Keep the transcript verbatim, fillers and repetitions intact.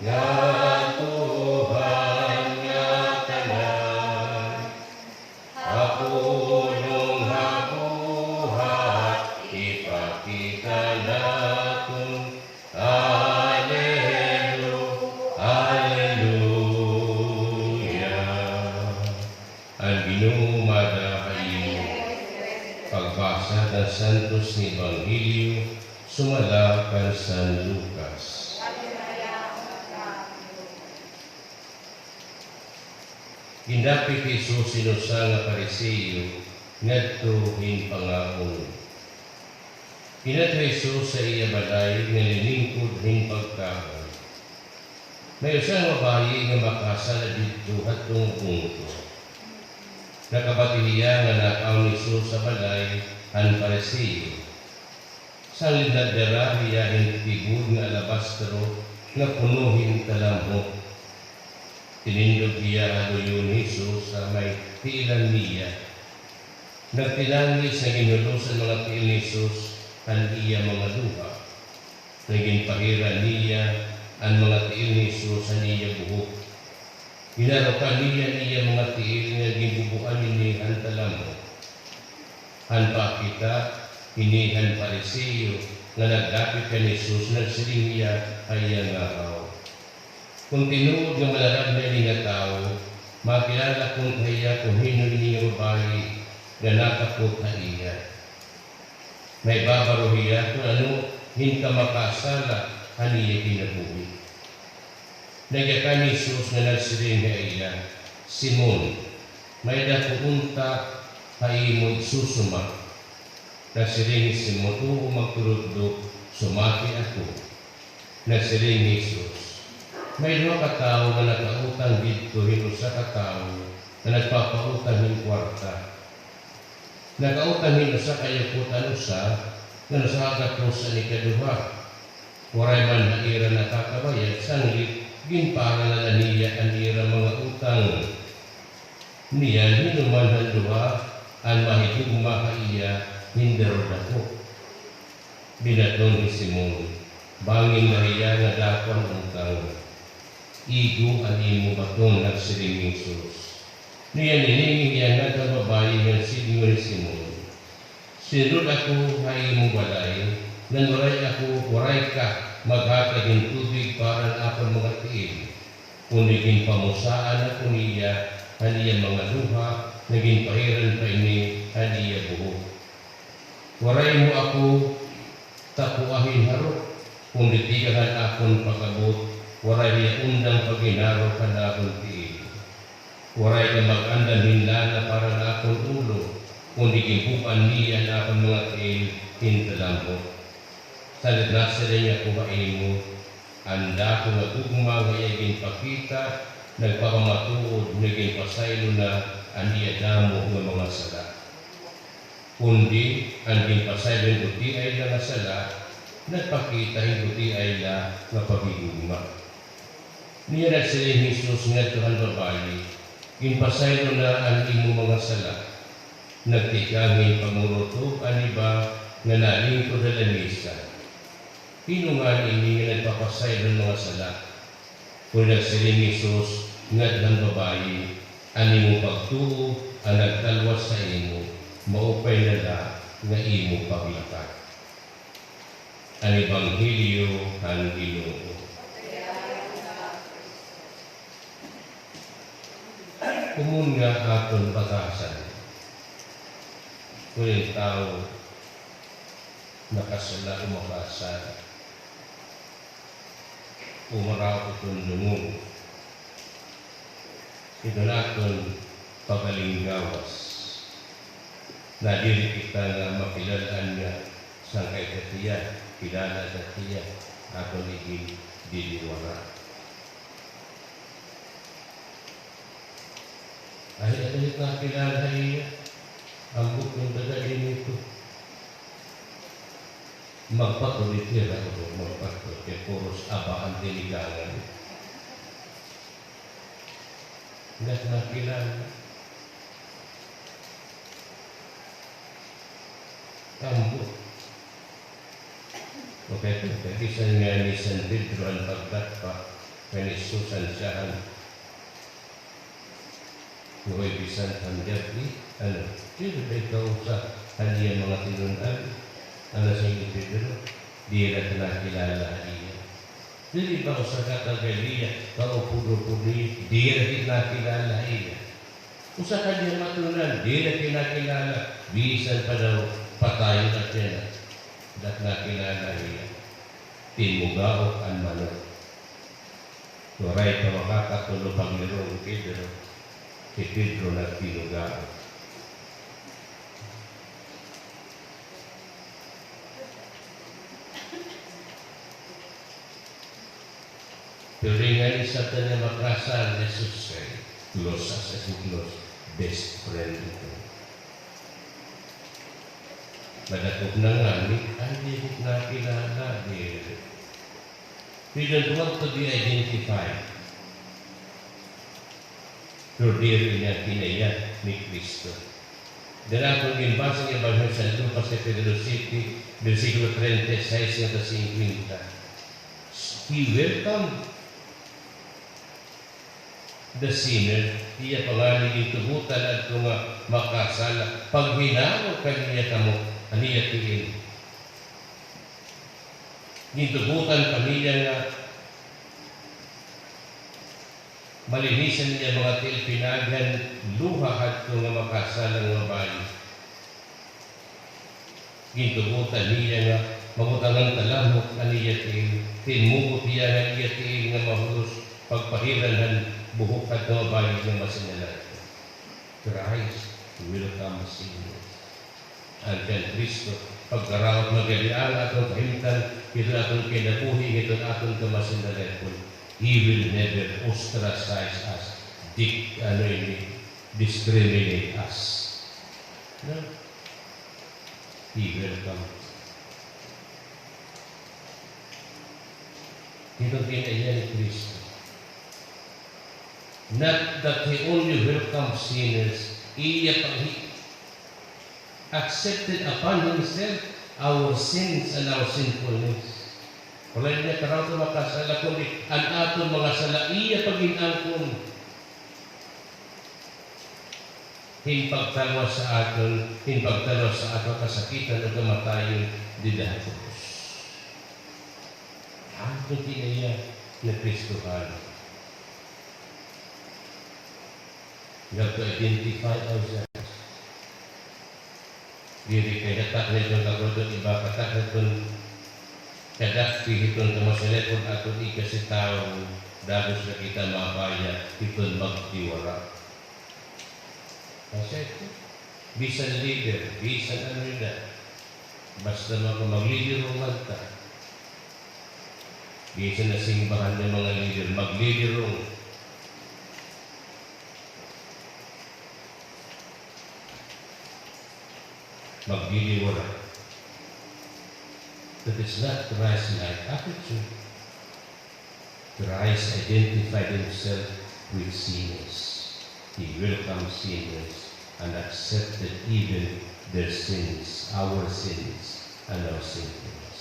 Nga Tuhan nga tanan, ha pulong ha buhat, ipakita naton. Alelu-, Aleluya. An Ginoo mada ha imo. Pagbasa han Santos nga Ebanghelyo sumala kan San Lucas. Gindapit hi Jesus hin usa nga Fariseo ngadto hin pangaon. Ginadto hi Jesus ha iya balay nga liningkod hin pagkaon. May usa nga babaye nga makasala didto hadto nga bungto. Nakabati hiya nga nakaon hi Jesus ha balay han Fariseo. Sanglit nagdara hiya hin tibod nga alabastro nga puno hin talamhok. Tinindog hiya ha luyo ni Jesus ha may tiilan niya. Nagtinangis nga ginhulos an mga tiil ni Jesus han iya mga luha. Nga ginpahira niya an mga tiil ni Jesus han iya buhok. Ginarukan niya an iya mga tiil nga ginbubuan ini han talamhok. Han pakita ini han Fariseo nga nagdapit kan Jesus, nagsiring hiya ha iya ngahaw, "Kon tinuod nga Manaragna ini nga tawo, makilala ko unta hiya kon hin-o ini nga babaye nga nakapot ha iya." Naibabaro hiya kon ano hin kamakasala han iya kinabuhi. Nagyakan hi Jesus nga nagsiring ha iya, "Simon, may-ada ko unta ha imo isusuma." Nagsiring hi Simon, "Oo, magturutdo, sumati ako." Nagsiring hi Jesus, "May duha ka tawo nga nakautang didto hin usa ka tawo nga nagpapautang hin kwarta. Nakautang hin usa ka yukot an usa ngan usa ka gatos an ikaduha. Waray man ha ira nakakabayad, sanglit ginpaaralan na niya an ira mga utang. Niyan, hin-o man han duha an mahigugma ha iya hin darudako?" Binaton hi Simon, bangin la hiya nga dako an utang. "Igo an imo baton," nagsiring hi Jesus. Niyan, nilingi hiya ngadto han babaye ngan sidngon hi Simon, "Sinulod ako ha imo balay, ngan waray ako, waray ka maghatag hin tubig para han akon mga tiil, kundi ginpamusaan ako niya han iya mga luha, nga ginpahiran pa ini han iya buhok. Waray mo ako tapua hin harok, kundi tikang han akon pag-abot, waray hiya undang paghinarok han akon tiil. Waray ka mag-andam hin lana para han akon ulo, kundi ginbub-an niya an akon mga tiil hin talamhok. Sanglit nasiring ako ha imo, an dako nga gugma nga iya ginpakita, nagpapamatuod nga ginpasaylo na an iya damo nga mga sala. Kundi an ginpasaylo hin gutiay la nga sala, nagpakita hin gutiay la nga paghigugma." Niyan nagsiring hi Jesus ngadto han babaye, "Ginpasaylo na an imo mga sala." Nagtikang hin pagmurutob an iba nga nalingkod ha lamesa. "Hin-o ngani ini nga nagpapasaylo han mga sala?" Kundi nagsiring hi Jesus ngadto han babaye, "An imo pagtuo an nagtalwas ha imo, maupay na la nga imo paglakat." An Ebanghelyo han Ginoo. Komon nga aton batasan kon an tawo nakasala o makasala, o maraot iton dungog. Ito an aton pag-alinggawas. Nadiri kita nga makilal-an nga sangkay ta tiya, kilala ta tiya, aton igindiliwara. Ay, ay, nakilala iya. Ambot nga taga dinhi ito. Magpatod ito, magpatod. Kay puros aba an tinigangan. Ngat nakilala. Ambot. Okay, kay bisan ngani San Pedro an pagdakpa, kan Hesus han siyahan. Huwebes han gab-i, ano, diri ba ikaw usa han iya mga tinun-an? Ano, San Pedro, diri kita nakilala ha iya. Diri ba usa ka taga Galilea, kaupod-upod niya, diri kita nakilala ha iya. Usa ka diri matundan, diri kita nakilala, bisan pa daw patayon na kita, diri nakilala ha iya. Tinmugaok an manok. Waray pa makakatulog paglirong ni Pedro, si Pedro nagtinmugaok. Pero ngani, sa tanan nga makasala, Jesus kay close as in close, best friend ito. Madakop na ngani, ay, diri nakilala, diri. We don't want to be identified. Pero diri ini an kinaiya ni Cristo. Diri aton ginbasa nga Ebanghelyo San Lucas, Kapitulo siete, bersikulo treinta y seis ngadto singkwenta. He welcomed the sinner, iya pa ngani gintugotan adto nga makasala, paghinabo kaniya kamo, an iya tiil. Gintugotan pa niya nga malinisan niya mga tiil, pinaagi han luha hadto nga makasala nga babayi. Gintugotan niya nga mabutangan talamhok an iya tiil, tinmugot hiya nga iya tiil nga mahulos pagpahiran han buhok hadto nga bayi nga masinalaykon. Christ welcomes sinners. An kan Cristo, pagkaraot, magalian aton kahimtang, hiton aton kinabuhi, hiton aton kamasinalaykon. He will never ostracize us, di-, ano ini, discriminate us. No? He welcome. Hiton kinaiya ni Cristo. Not that he only welcomes sinners, iya pa, he accepted upon himself our sins and our sinfulness. Waray niya karaot an makasala, kundi an aton mga sala, iya pa gin-angkon. Hin pagtalwas sa aton, hin pagtalwas sa aton kasakitan ug kamatayon dida ha krus. Aton kinaiya nga Kristohanon. We have to identify ourselves. Diri kay katak-on hiton kakulotan, iba katak-on hiton kadakpi, hiton kamasinalaykon aton ikasitawo, dagos na kita mabaya hiton magtiwara. Kasi bisan leader, bisan ano nila, basta maka-, magliderong man ta. Bisan na simbahan nga mga leader, magliderong. Magdidewora. That is not Christ-like attitude. Christ identified himself with sinners. He welcomed sinners and accepted even their sins, our sins, and our sinfulness.